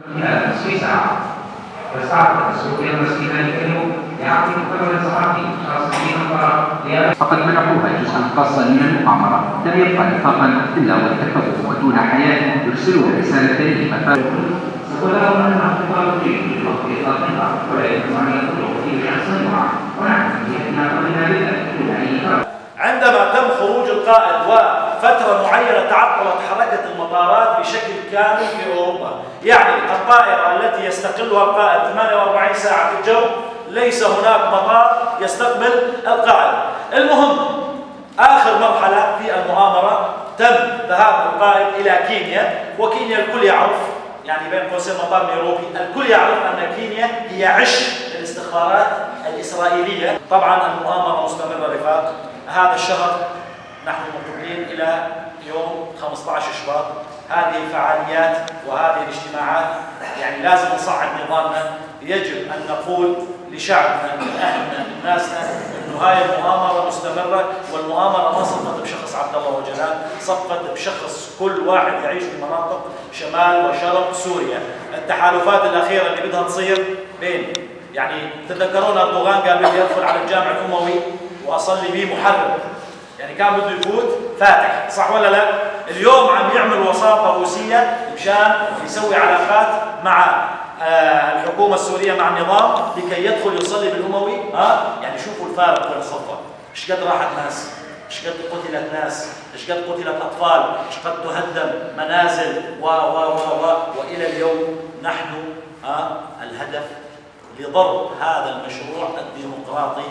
خلال نصف ساعة. واستعرضت سوريا الرسمي ذلك اليوم لعقد مؤتمر صحفي خاص في أنقرة. فقد منحوها جزءا خاصا من المؤامرة، لم يبقى نفاقا إلا وارتكبوه، ودون حياء يرسلون رسالة مفاد عندما تم خروج القائد وفترة معينة تعطلت حركة المطارات بشكل كامل في أوروبا. يعني الطائرة التي يستقلها القائد 48 ساعة في الجو، ليس هناك مطار يستقبل القائد. المهم آخر مرحلة في المؤامرة تم ذهاب القائد إلى كينيا، وكينيا الكل يعرف، يعني بين قوسين مطار نيروبي، الكل يعرف أن كينيا هي عش للاستخبارات الإسرائيلية. طبعا المؤامرة مستمرة رفاق. هذا الشهر نحن مقبلين إلى يوم 15 شباط. هذه الفعاليات وهذه الاجتماعات يعني لازم نصعد نظامنا. يجب أن نقول لشعبنا، لأهلنا، لناسنا إنه هاي المؤامرة مستمرة، والمؤامرة ما صفت بشخص عبد الله أوجلان، صفت بشخص كل واحد يعيش في مناطق شمال وشرق سوريا. التحالفات الأخيرة اللي بدها تصير بين، يعني تتذكرون أردوغان قال بدي أدخل على الجامع الأموي وأصلي به محرم، يعني كان بده يفوت فاتح، صح ولا لا؟ اليوم عم يعمل وساطة روسية مشان يسوي علاقات مع الحكومة السورية، مع النظام، لكي يدخل يصلي بالأموي. يعني شوفوا الفارق وين صفى، ايش قد راحت ناس، ايش قد قتلت ناس، ايش قد قتلت أطفال، ايش قد تهدم منازل و و و و وإلى اليوم نحن الهدف لضرب هذا المشروع الديمقراطي.